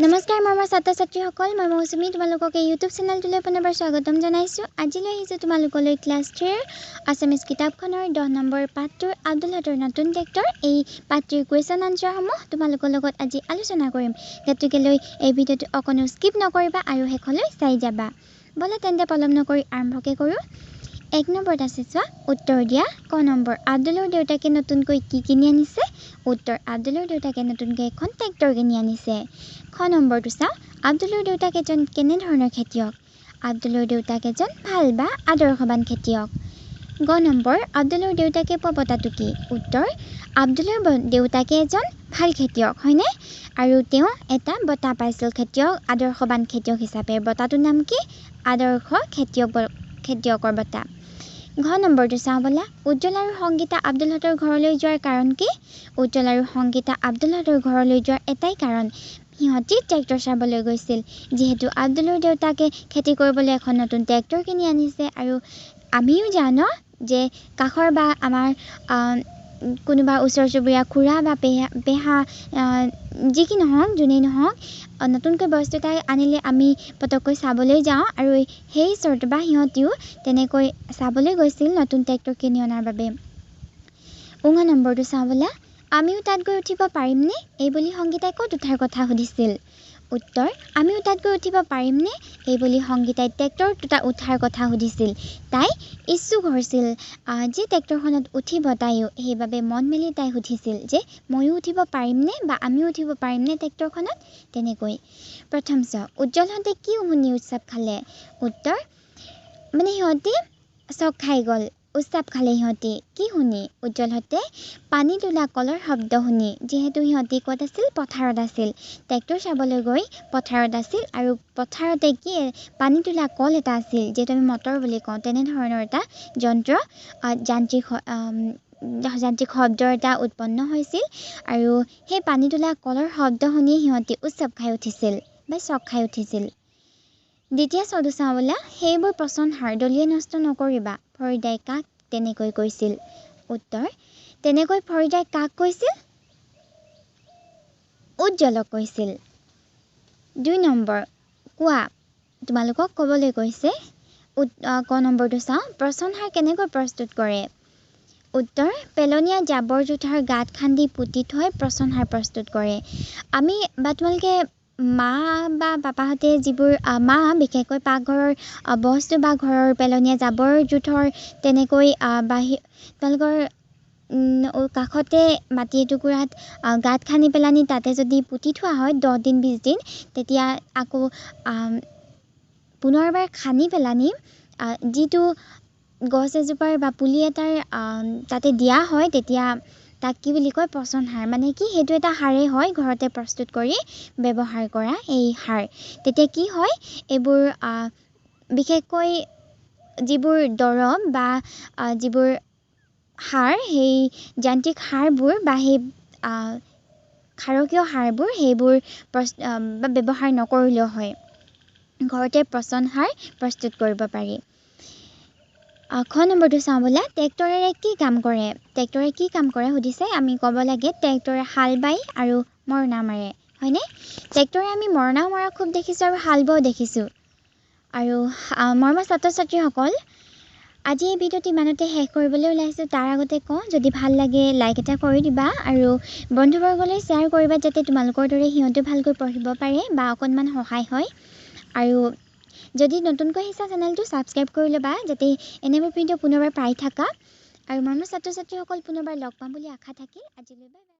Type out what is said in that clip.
নমস্কাৰ মৰমৰ ছাত্ৰ ছাত্ৰীসকল, মই মৌচুমী তোমালোকক এই ইউটিউব চেনেলটোলৈ পুনৰবাৰ স্বাগতম জনাইছোঁ। আজিলৈ আহিছোঁ তোমালোকলৈ ক্লাছ থ্ৰীৰ আছামিজ কিতাপখনৰ 10 নম্বৰ পাঠটোৰ আব্দুলহঁতৰ নতুন ট্ৰেক্টৰ এই পাঠটিৰ কুৱেশ্যন আনচাৰসমূহ তোমালোকৰ লগত আজি আলোচনা কৰিম। গতিকেলৈ এই ভিডিঅ'টো অকণো স্কিপ নকৰিবা আৰু শেষলৈ চাই যাবা। ব'লা তেন্তে পলম নকৰি আৰম্ভকে কৰোঁ। 1 নম্বৰত আছে চোৱা, উত্তৰ দিয়া। ক নম্বৰ, আব্দুলৰ দেউতাকে নতুনকৈ কি কিনি আনিছে? উত্তৰ, আব্দুলৰ দেউতাকে নতুনকৈ এখন ট্ৰেক্টৰ কিনি আনিছে। খ নম্বৰটো চাওঁ, আব্দুলৰ দেউতাক এজন কেনেধৰণৰ খেতিয়ক? আব্দুলৰ দেউতাক এজন ভাল বা আদৰ্শবান খেতিয়ক। গ নম্বৰ, আব্দুলৰ দেউতাকে পোৱা বঁটাটো কি? উত্তৰ, আব্দুলৰ দেউতাকে এজন ভাল খেতিয়ক হয়নে, আৰু তেওঁ এটা বঁটা পাইছিল খেতিয়ক, আদৰ্শবান খেতিয়ক হিচাপে। বঁটাটোৰ নাম কি? আদৰ্শ খেতিয়কৰ বঁটা। ঘ নম্বৰটো চাওঁ ব'লা, উজ্জ্বল আৰু সংগীতা আব্দুলহঁতৰ ঘৰলৈ যোৱাৰ কাৰণ কি? উজ্জ্বল আৰু সংগীতা আব্দুলহঁতৰ ঘৰলৈ যোৱাৰ এটাই কাৰণ, সিহঁতি ট্ৰেক্টৰ চাবলৈ গৈছিল। যিহেতু আব্দুলৰ দেউতাকে খেতি কৰিবলৈ এখন নতুন ট্ৰেক্টৰ কিনি আনিছে, আৰু আমিও জানো যে কাষৰ বা আমাৰ কোনোবা ওচৰ চুবুৰীয়া খুৰা বা পেহা যি কি নহওক, যোনেই নহওক, নতুনকৈ বস্তু এটা আনিলে আমি পটককৈ চাবলৈ যাওঁ, আৰু সেই চৰ্ত বা সিহঁতিও তেনেকৈ চাবলৈ গৈছিল নতুন ট্ৰেক্টৰ কিনি অনাৰ বাবে। উঙ নম্বৰটো চাওঁ ব'লা, আমিও তাত গৈ উঠিব পাৰিমনে? এইবুলি সংগীতাই ক'ত উঠাৰ কথা সুধিছিল? উত্তৰ, আমিও তাত গৈ উঠিব পাৰিমনে? এইবুলি সংগীতাই ট্ৰেক্টৰটোত উঠাৰ কথা সুধিছিল। তাই ইচ্ছুক হৈছিল যে ট্ৰেক্টৰখনত উঠিব তাইও, সেইবাবে মন মেলি তাই সুধিছিল যে ময়ো উঠিব পাৰিমনে বা আমিও উঠিব পাৰিমনে ট্ৰেক্টৰখনত, তেনেকৈ। প্ৰথম চোৱা, উজ্জ্বলহঁতে কি শুনি উৎসাপ খালে? উত্তৰ, মানে সিহঁতি চক খাই গ'ল, উচ্চাপ খালে সিহঁতি। কি শুনি? উজ্জ্বলহঁতে পানী তোলা কলৰ শব্দ শুনি। যিহেতু সিহঁতি ক'ত আছিল? পথাৰত আছিল। ট্ৰেক্টৰ চাবলৈ গৈ পথাৰত আছিল, আৰু পথাৰতে কি পানী তোলা কল এটা আছিল, যিহেতু আমি মটৰ বুলি কওঁ, তেনেধৰণৰ এটা যন্ত্ৰ, যান্ত্ৰিক শব্দ এটা উৎপন্ন হৈছিল, আৰু সেই পানী তোলা কলৰ শব্দ শুনি সিহঁতি উচ্চাপ খাই উঠিছিল বা চক খাই উঠিছিল। দ্বিতীয় চটো চাওঁ ব'লা, সেইবোৰ পচন সাৰ দলিয়াই নষ্ট নকৰিবা, ফৰিদাই কাক তেনেকৈ কৈছিল? উত্তৰ, তেনেকৈ ফৰিদাই কাক কৈছিল? উজ্জ্বলক কৈছিল। 2 নম্বৰ, কোৱা, তোমালোকক ক'বলৈ কৈছে। ক নম্বৰটো চাওঁ, পচন সাৰ কেনেকৈ প্ৰস্তুত কৰে? উত্তৰ, পেলনীয়া জাবৰ জোঁথৰ গাঁত খান্দি পুতি থৈ পচন সাৰ প্ৰস্তুত কৰে। আমি বা তোমালোকে মা বা পাপাহঁতে যিবোৰ, মা বিশেষকৈ পাকঘৰৰ বস্তু বা ঘৰৰ পেলনীয়া জাবৰ জোঁথৰ তেনেকৈ তেওঁলোকৰ কাষতে মাটি এটুকুৰাত গাঁত খান্দি পেলানি তাতে যদি পুতি থোৱা হয় 10 দিন 20 দিন, তেতিয়া আকৌ পুনৰবাৰ খান্দি পেলানি যিটো গছ এজোপাৰ বা পুলি এটাৰ তাতে দিয়া হয়, তেতিয়া তাক কি বুলি কয়? পচন সাৰ। মানে কি, সেইটো এটা সাৰেই হয়, ঘৰতে প্ৰস্তুত কৰি ব্যৱহাৰ কৰা এই সাৰ। তেতিয়া কি হয়, এইবোৰ বিশেষকৈ যিবোৰ দৰৱ বা যিবোৰ সাৰ, সেই যান্ত্ৰিক সাৰবোৰ বা সেই ক্ষাৰকীয় সাৰবোৰ, সেইবোৰ ব্যৱহাৰ নকৰিলেও হয়, ঘৰতে পচন সাৰ প্ৰস্তুত কৰিব পাৰি। খ নম্বৰটো চাওঁ ব'লা, ট্ৰেক্টৰেৰে কি কাম কৰে? ট্ৰেক্টৰে কি কাম কৰে সুধিছে। আমি ক'ব লাগে ট্ৰেক্টৰে হাল বায় আৰু মৰণা মাৰে, হয়নে? ট্ৰেক্টৰে আমি মৰণাও মৰা খুব দেখিছোঁ আৰু হাল বোৱাও দেখিছোঁ। আৰু মৰমৰ ছাত্ৰ ছাত্ৰীসকল, আজি এই ভিডিঅ'টো ইমানতে শেষ কৰিবলৈ ওলাইছোঁ। তাৰ আগতে কওঁ, যদি ভাল লাগে লাইক এটা কৰি দিবা আৰু বন্ধুবৰ্গলৈ শ্বেয়াৰ কৰিবা, যাতে তোমালোকৰ দৰে সিহঁতেও ভালকৈ পঢ়িব পাৰে বা অকণমান সহায় হয়। আৰু যদি নতুনকৈ আহিছা চেনেলটো ছাবস্ক্ৰাইব কৰি ল'বা, যাতে এনেবোৰ ভিডিঅ' পুনৰবাৰ পাই থাকা। আৰু মৰমৰ ছাত্ৰ ছাত্ৰীসকল, পুনৰবাৰ লগ পাম বুলি আশা থাকিল। আজিলৈ বাই বাই।